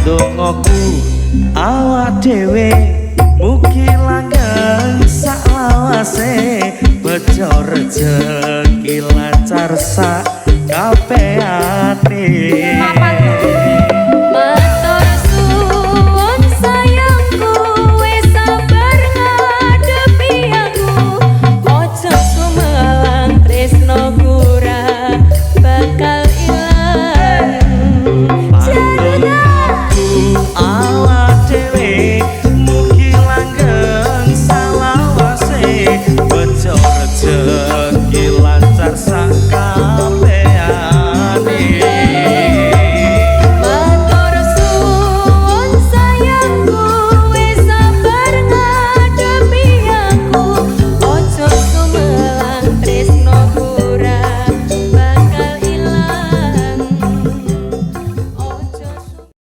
Dongoku awak dhewe mugi langgeng saklawase, bejo rejeki lancar sak kabehane.